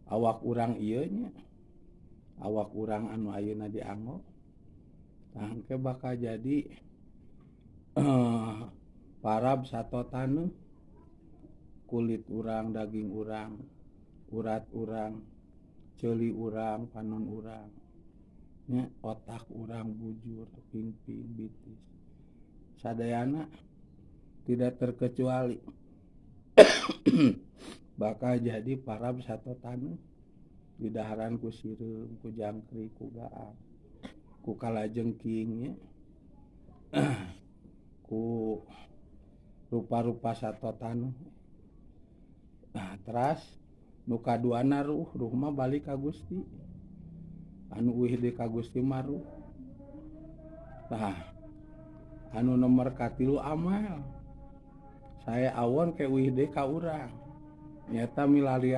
Awak urang ieu nya, awak urang anu ayeuna dianggo tah engke bakal jadi parab sato taneuh. Kulit urang, daging urang, urat urang, ceuli urang, panon urang nya, otak urang, bujur, pingping, bitis, sadayana tidak terkecuali bakal jadi parab sato taneuh, didaharan ku sireum, ku jangkrik, ku gaang, ku kalajengking nya, ku rupa-rupa sato taneuh. Nah, teras nu kaduana ruh, ruh mah balik ka Gusti. Anu uih deui ka Gusti mah ruh. Tah, anu nomor katilu amal. Saya awon ke uih deui ka urang. Nyata milarian.